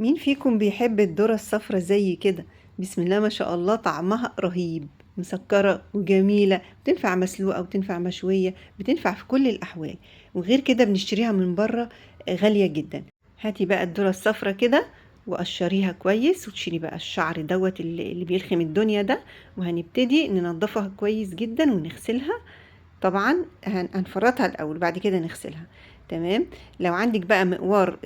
مين فيكم بيحب الذرة الصفرا زي كده؟ بسم الله ما شاء الله، طعمها رهيب، مسكرة وجميلة، بتنفع مسلوقة وبتنفع مشوية، بتنفع في كل الأحوال. وغير كده بنشتريها من بره غالية جدا. هاتي بقى الذرة الصفرا كده وقشريها كويس، وتشيلي بقى الشعر دوت اللي بيلخم الدنيا ده، وهنبتدي ننضفها كويس جدا ونغسلها. طبعا هنفرطها الأول بعد كده نغسلها. تمام. لو عندك بقى مقوار،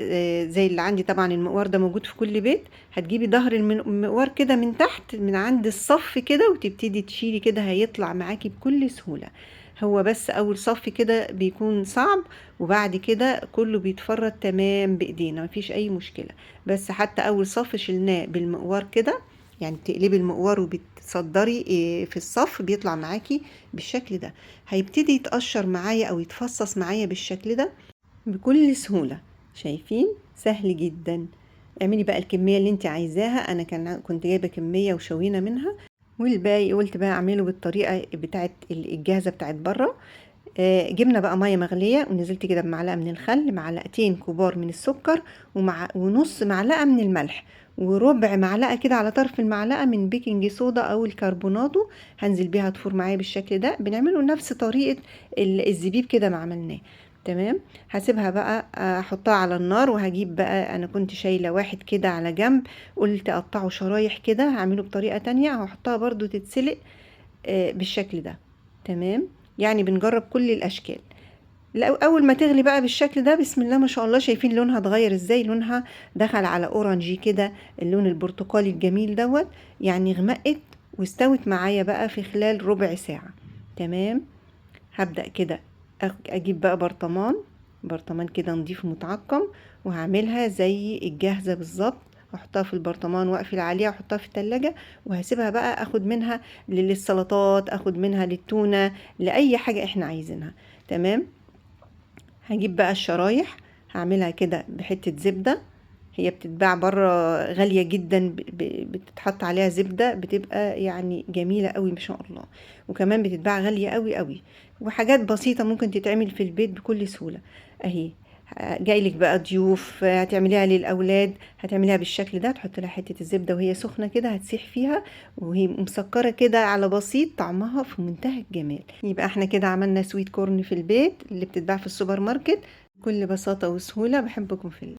زي اللي عندي، طبعا المقوار ده موجود في كل بيت، هتجيبي ظهر المقوار كده من تحت من عند الصف كده وتبتدي تشيلي كده، هيطلع معاكي بكل سهولة. هو بس أول صف كده بيكون صعب، وبعد كده كله بيتفرط تمام بإيدينا، مفيش أي مشكلة. بس حتى أول صف شلناه بالمقوار كده، يعني بتقلبي المقوار وبتصدري، في الصف، بيطلع معاكي بالشكل ده. هيبتدي يتقشر معايا أو يتفصص معايا بالشكل ده بكل سهولة. شايفين؟ سهل جدا. اعملي بقى الكمية اللي انت عايزاها. انا كنت جايبة كمية وشوينا منها، والباقي قلت بقى اعمله بالطريقة بتاعت الجاهزة بتاعت بره. جبنا بقى مية مغلية، ونزلت كده بمعلقة من الخل، معلقتين كبار من السكر، ونص معلقة من الملح، وربع معلقة كده على طرف المعلقة من بيكنج صودا أو الكربوناتو. هنزل بيها تفور معايا بالشكل ده. بنعمله نفس طريقة الزبيب كده ما عملناه. تمام. هسيبها بقى، احطها على النار، وهجيب بقى، انا كنت شايله واحد كده على جنب، قلت اقطعه شرايح كده، هعمله بطريقه تانية، هحطها برضو تتسلق، بالشكل ده. تمام. يعني بنجرب كل الاشكال. اول ما تغلي بقى بالشكل ده، بسم الله ما شاء الله، شايفين لونها اتغير ازاي؟ لونها دخل على اورنجي كده، اللون البرتقالي الجميل دوت، يعني غمقت واستوت معايا بقى في خلال ربع ساعه. تمام. هبدأ كده اجيب بقى برطمان كده نضيف متعقم، وهعملها زي الجاهزة بالظبط. هحطها في البرطمان واقفل عليها واحطها في التلاجة، وهسيبها بقى اخد منها للسلطات، اخد منها للتونة، لأي حاجة احنا عايزينها. تمام. هجيب بقى الشرايح، هعملها كده بحتة زبدة، هي بتتباع بره غالية جدا، بتتحط عليها زبدة، بتبقى جميلة قوي ما شاء الله، وكمان بتتباع غالية قوي قوي، وحاجات بسيطة ممكن تتعمل في البيت بكل سهولة. اهي جايلك بقى ضيوف، هتعمليها للأولاد، هتعمليها بالشكل ده، تحط لها حتة الزبدة وهي سخنة كده، هتسيح فيها وهي مسكرة كده على بسيط، طعمها في منتهى الجمال. يبقى احنا كده عملنا sweet corn في البيت اللي بتتباع في السوبر ماركت بكل بساطة وسهولة. بحبكم في الله.